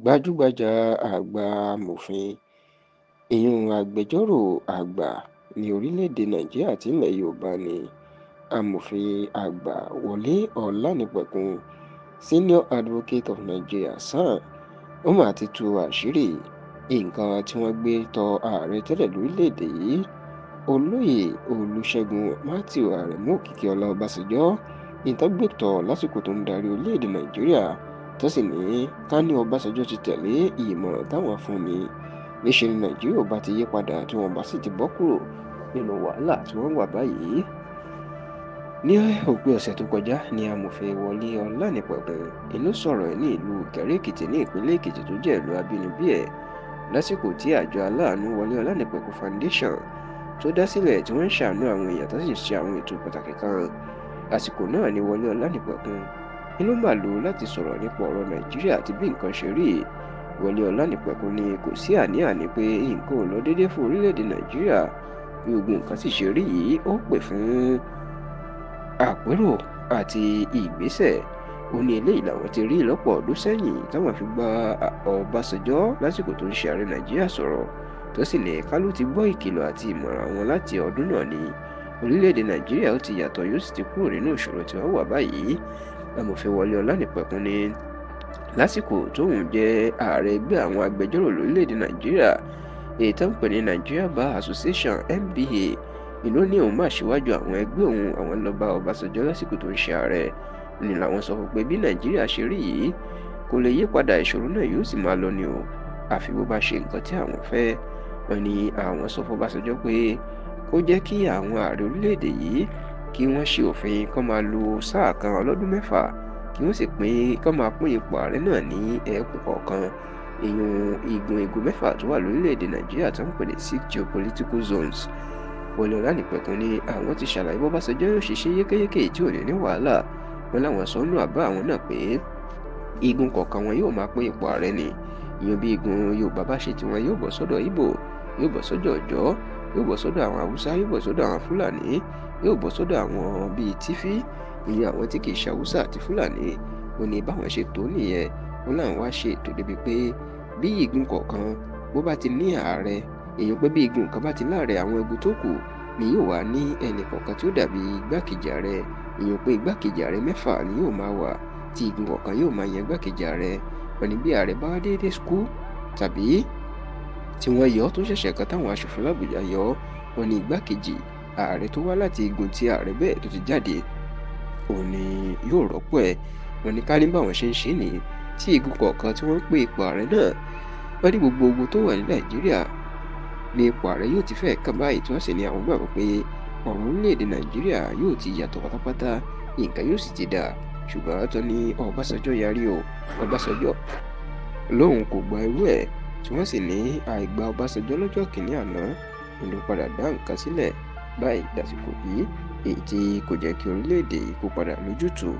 Gbajúgbajà àgbà amòfin, ìyún agbẹjọ́rò àgbà ní orílẹ̀-èdè Nàìjíríà àti ilẹ̀ Yorùbá ní Amòfin Àgbà Wọlé Ọ̀lànípẹ̀kun, Senior Advocate of Nigeria (SAN), ó mà ti tú àṣírí nǹkan tí wọ́n gbé tó ààrẹ tẹ́lẹ̀ lórílẹ̀-èdè yìí, Olóyè Olúṣẹ́gun Matthew Aremu Òkìkíọlá Ọbásanjọ́, nǹkan gbé tọ́ lásìkò tó ń darí orílẹ̀-èdè Nàìjíríà, tó sì ní ká ní Ọbásanjọ́ ti tẹ̀lé ìmọ̀ràn táwọn fún ni, níṣe ni Nàìjíríà ò bá ti yí padà tí wọ́n bá sì ti bọ́ kúrò nínú wàhálà tí wọ́n wà báyìí. Ní òpin ọ̀sẹ̀ tó kọjá ní Amòfin Wọlé Ọ̀lànípẹ̀kun ló sọ̀rọ̀ ní ìlú Ìkẹ́rẹ́-Èkìtì ní ìpínlẹ̀ Èkìtì tó jẹ́ ìlú abínibí ẹ̀, lásìkò tí àjọ aláàánú Wọlé Ọ̀lànípẹ̀kun Foundation tó dá sílẹ̀ tí wọ́n ń ṣàánú àwọn èèyàn tó sì ń ṣe àwọn ètò pàtàkì kan. Àsìkò náà ni Wọlé Ọ̀lànípẹ̀kun ló mà lò láti sọ̀rọ̀ nípa ọ̀rọ̀ Nàìjíríà àti bí nǹkan ṣe rí. Wọlé Ọ̀lànípẹ̀kun ní kò sí àní-àní pé nǹkan ò lọ déédé fún orílẹ̀-èdè Nàìjíríà, bí gbogbo nǹkan sì ṣe rí yìí ó pè fún àpérò àti ìgbésẹ̀. Ó ní eléyìí làwọn ti rí lọ́pọ̀ ọdún sẹ́yìn táwọn fi gba Ọbásanjọ́ lásìkò tó ń ṣe ààrẹ Nàìjíríà sọ̀rọ̀, tó sì ní ká ló ti gbọ́ ìkìlọ̀ àti ìmọ̀ràn àwọn láti ọdún náà ni orílẹ̀-èdè Nàìjíríà ó ti yàtọ̀, yóò sì ti kúrò nínú ìṣòro tí wọ́n wà báyìí. Amòfin Wọlé Ọ̀lànípẹ̀kun ní lásìkò tóun jẹ́ ààrẹ ẹgbẹ́ àwọn agbẹjọ́rò lórílẹ̀-èdè Nàìjíríà, èyí tó ń pè ní Nigeria Bar Association (NBA), ìlú ní òun máa ṣíwájú àwọn ẹgbẹ́ òun, àwọn lọ bá Ọbásanjọ́ lásìkò tó ń ṣe ààrẹ, ní làwọn sọ fún pé bí Nàìjíríà ṣe rí yìí kò lè yí padà, ìṣòro náà yóò sì máa lọ ni o, àfi bó bá ṣe nǹkan tí àwọn fẹ́. Wọ́n ní àwọn sọ fún Ọbásanjọ́ pé kó jẹ́ kí àwọn ààrẹ orílẹ̀-èdè yìí kí wọ́n ṣe òfin kán máa lo sáà kan ọlọ́dún 6, kí wọ́n sì pín kán máa pín ipò ààrẹ náà ní ẹkùn kọ̀ọ̀kan, ìyún igun igun 6 tó wà lórílẹ̀-èdè Nàìjíríà tó ń pè ní 6 geopolitical zones. Wọlé Ọ̀lànípẹ̀kun ní àwọn ti ṣàlàyé bó Ọbásanjọ́ yóò ṣe ṣe yékéyéké tí ò ní ní wàhálà. Wọn láwọn sọ nínú àbá àwọn náà pé igun kọ̀ọ̀kan wọn yóò máa pín ipò ààrẹ ni, ìyún bí igun Yorùbá bá ṣe tiwọn yóò bọ́ sọ́dọ̀ Ìgbò, yóò bọ́ sọ́dọ̀ Ọ̀jọ́, yóò bọ́ sọ́dọ̀ àwọn Haúsá, yóò bọ́ sọ́dọ̀ àwọn Fúlàní, yóò bọ́ sọ́dọ̀ àwọn bíi Tífí, ìyẹn àwọn tí kì í ṣe Haúsá àti Fúlàní. Ó ní báwọn ṣe tó nìyẹn. Ó láwọn wá ṣe ètò débi pé bí igun kọ̀ọ̀kan bó bá ti ní ààrẹ, èèyàn pé bí igun kan bá ti láàrẹ, àwọn igun tó kù ni yóò wà ní ẹnì kọ̀ọ̀kan tí ó dàbí igbákejì ààrẹ, èèyàn pé igbákejì ààrẹ 6 ni yóò máa wà, tí igun kọ̀ọ̀kan yóò máa yan igbákejì ààrẹ. Wọ́n ní bí ààrẹ bá wá déédéé kú tàbí tí wọ́n yọ tó ṣẹ̀ṣẹ̀ kan táwọn aṣòfin l'Àbújá yọ, wọ́n ní igbákejì ààrẹ tó wá láti igun tí ààrẹ bẹ́ẹ̀ tó ti jáde òun ni yóò rọ́pò ẹ̀. Wọ́n ní ká ní báwọn ṣe ń ṣe nìyí tí igun kọ̀ọ̀kan tí wọ́n ń pè ipò ààrẹ náà, wọ́n ní gbogbo ogun tó wà ní Nàìjíríà ní ipò ààrẹ yóò ti fẹ́ẹ̀ kàn báyìí, tí wọ́n sì ní àwọn gbàgbọ́ pé ọ̀rọ̀ orílẹ̀-èdè Nàìjíríà yóò ti yàtọ̀ pátápátá, nǹkan yóò sì ti dáa. Ṣùgbọ́n tó ní Ọbásanjọ́ yarí o, Ọbásanjọ́ lóun kò gba irú ẹ̀, tí wọ́n sì ní àìgbà Ọbásanjọ́ lọ́jọ́ kìíní àná ló padà dá nǹkan sílẹ̀ báyìí dàsìkò yìí, èyí tí kò jẹ́ kí orílẹ̀-èdè yìí kó padà lójútùú.